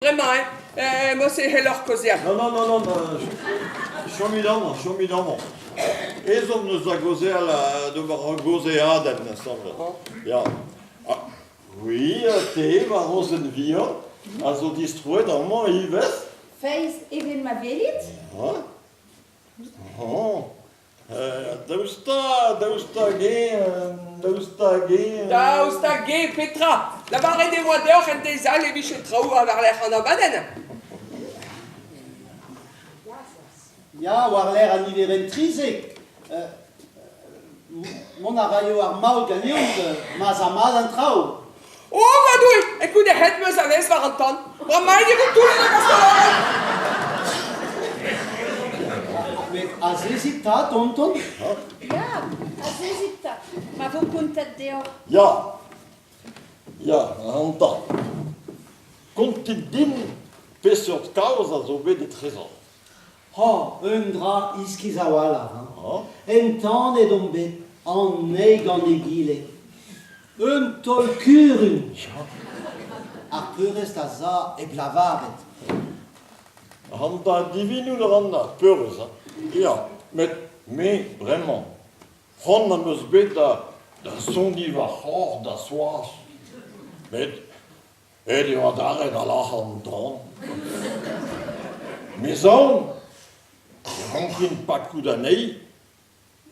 Bremañ eo emañ-se heloc'h kaozeal. Non, non, non, non, chomit amañ, chomit amañ. Ezhomm 'neus da gaozeal d'ober ur gaozeadenn asambles. Ya. Ah, oui, te, ma rozenn vihan, a zo distroet amañ ivez. Feiz evel ma welit. Ah. Oh. Daoust ha, daoust hag-eñ, daoust hag-eñ... Daoust hag-eñ petra? Lavaret e oa deoc'h en deiz all e vije traoù war-lerc'h an abadenn. Ya, war-lerc'h an niverenn 13. Mont a raio ar maout ganeomp ma'z a mat an traoù. Oh ma Doue, ekout e c'hed 'meus a vez war an tan. Bremaik e vo toullet ar gastolorenn. Met azezit 'ta, tonton. Ya, azezit 'ta, ma vo kontet deoc'h. Ya, ya, ac'hanta. Kontit din peseurt kaoz a zo bet etrezoc'h. Ha un dra iskis a-walc'h, hein. Entanet omp bet an eil gant egile. Un taol kurun! Ar peurrest a za hep lavaret. Ac'hanta divinout a ran ar peurrest, hein. Ya, met me, bremañ, c'hoant am eus bet da, da soniñ va c'horr da Soaz. Met aet eo adarre da lazhañ an tan. 'Meus aon e rankin pakout anezhi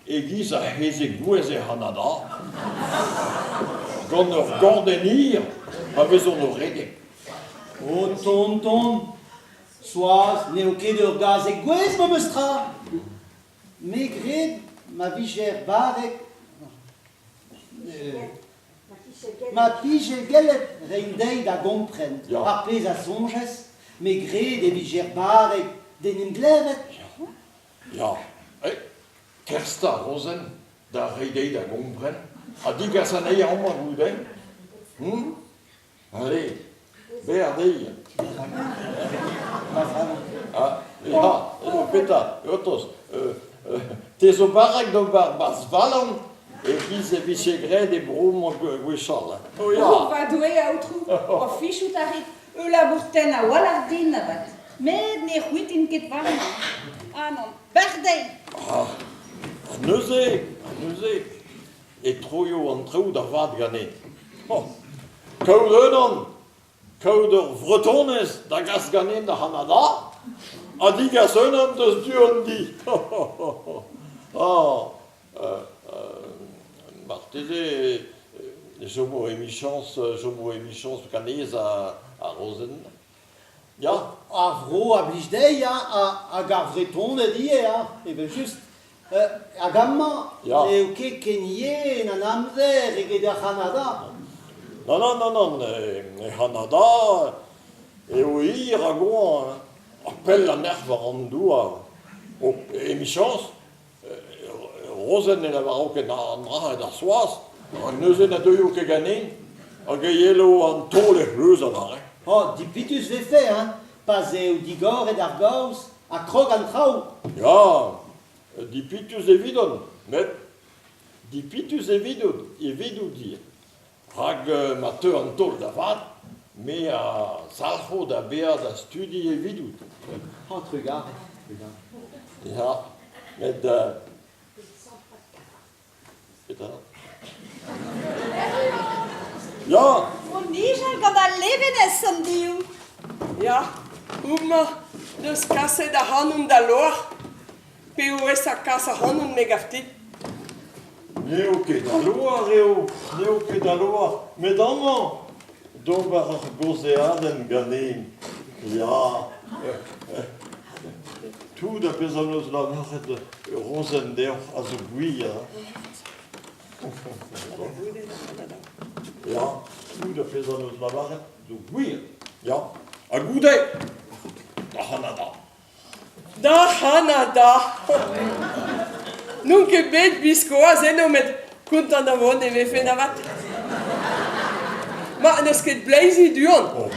E-giz ar c'hezeg gouez er C'hanada, gant ur gordenn hir pa vezont o redek. O tonton, Soaz n'eo ket ur gazeg gouez memes tra. Me 'gred ma vije barrek Ma pije gellet reiñ dezhi da gompren ar pezh a soñjez, me 'gred e vije barrek d'en em glevet. Ya, kerzh 'ta, Rozenn, da reiñ dezhi da gompren ha degas anezhi amañ goude. Hm? Allez, bec'h dezhi. Ah, ya, petra, gortoz, te zo barrek d'ober barzh Valan e-giz e vije graet e bro-mañ gwechall. Oh ya! Oh, va Doue, aotrou, o fichout a rit ul labour tenn a-walc'h din avat. Met ne c'hwitin ket warnañ. Ah nann, bec'h dezhi! Ah, ha neuze, ha neuze e troio an traoù da vat ganin. Oh, kaout unan, kaout ur Vretonez da gas ganin d'ar C'hanada ha digas unan deus du an di. Ah, marteze e chomo emichañs, chomo emichañs ganez ar rozenn. Ya. Ar vro a blij dezhi hag ar Vretoned ivez, hein, evel-just. Hag amañ n'eo ket ken yen an amzer eget er C'hanada. Nann, nann, nann, er C'hanada eo hir hag goañ, ha pell an erc'h war an douar. Oh, emichañs, Rozenn ne lavaro ket an dra d'ar Soaz, rak neuze na deuio ket ganin hag e yelo an taol er c'hleuz adarre. Oh, dipitus 'vefe, hein, pa'z eo digoret ar gaoz ha krog an traoù. Ya, dipitus evidon, met dipitus evidout, evidout ivez. Rak ma teu an taol da vat, me a zalc'ho da vezañ da studi evidout. Oh, trugarez, trugarez. Ya, met... Petra? Ya! O nijal gant al levenez an div. Ya, homañ 'neus kaset ac'hanon da loar. P'eo aes kas ac'hanon, me 'gav dit. N'eo ket al loar eo, n'eo ket al loar, met amañ d'ober ur gaozeadenn ganin. Ya, tout ar pezh am eus lavaret Rozenn deoc'h a zo gwir. Ya, tout ar pezh am eus lavaret zo gwir. Ya, ha goude, da C'hanada. Da C'hanada! N'on ket bet biskoazh eno met kontant a vont e vefen avat. Ma n'eus ket bleizi du-hont.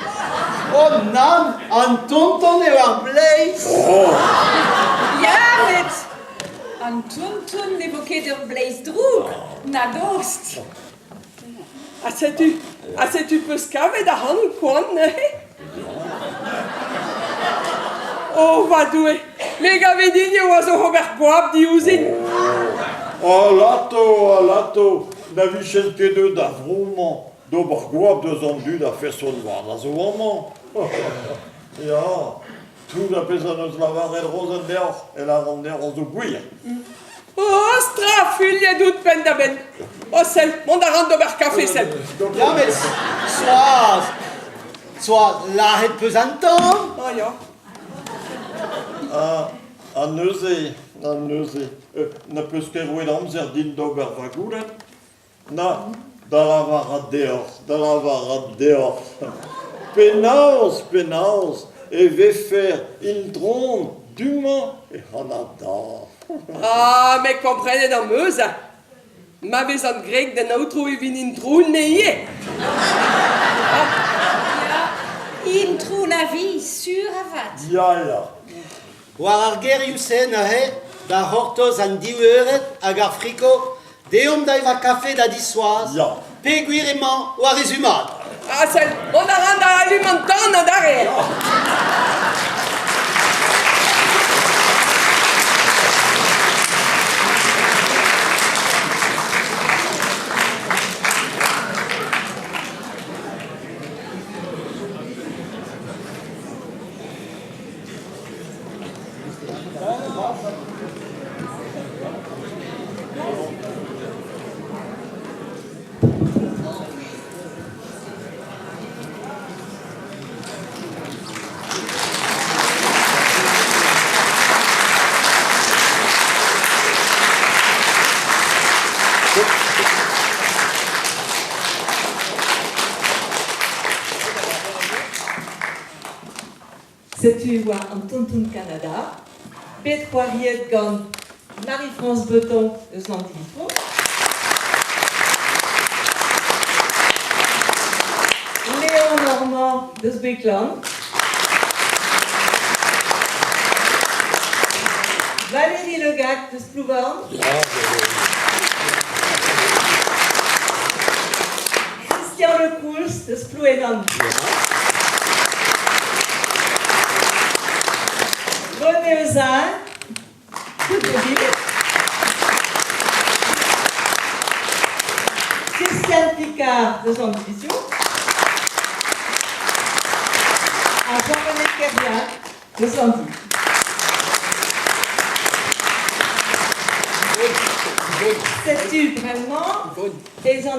Oh nann, an tonton eo ar bleiz! Ya, met an tonton ne vo ket ur bleiz drouk, na dost. Ha setu, ha setu peus kavet ac'hanon koant neuze? Oh, va Doue, me gave din e oas oc'h ober goap diouzhin. Alato, alato, na vijen ket deut d'ar vro-mañ d'ober goap deus an dud a-feson vat a zo amañ. Ya, tout ar pezh en deus lavaret Rozenn deoc'h e lâran deoc'h a zo gwir. Oh, strafuilhet out penn-da-benn. Oh, sell, mont a ran d'ober kafe, sell. Ya, met Soaz, Soaz, lazhet 'peus an tan? Ah, ya. Ha neuze, ha neuze, na peus ket roet amzer din d'ober va goulenn? Na, da lavarat deoc'h, da lavarat deoc'h. Penaos, penaos e vefer intron du-mañ e C'hanada? Ah, met komprenet am eus, ma vezan graet d'an aotrou e vin intron me ivez. Ya, intron a vi, sur avat. Ya, ya. War ar gerioù-se neuze, da c'hortoz an div eured hag ar friko, deomp da evañ kafe da di Soaz, Ya. peogwir emañ war he zu mat. Ah, sell, mont a ran da alum an tan adarre. Setu oa an Tonton Kanada, bet c'hoariet gant Marie-France Breton eus Landivitro. Léon Normand deus Beklan. Valérie Le Gac deus Plouvorn. Christian Le Couls deus Plouenan. René Euzin de Deauville. Christiane Picard deus an Division. Ha Jean-René Kervien deus Landi. Setu bremañ ez an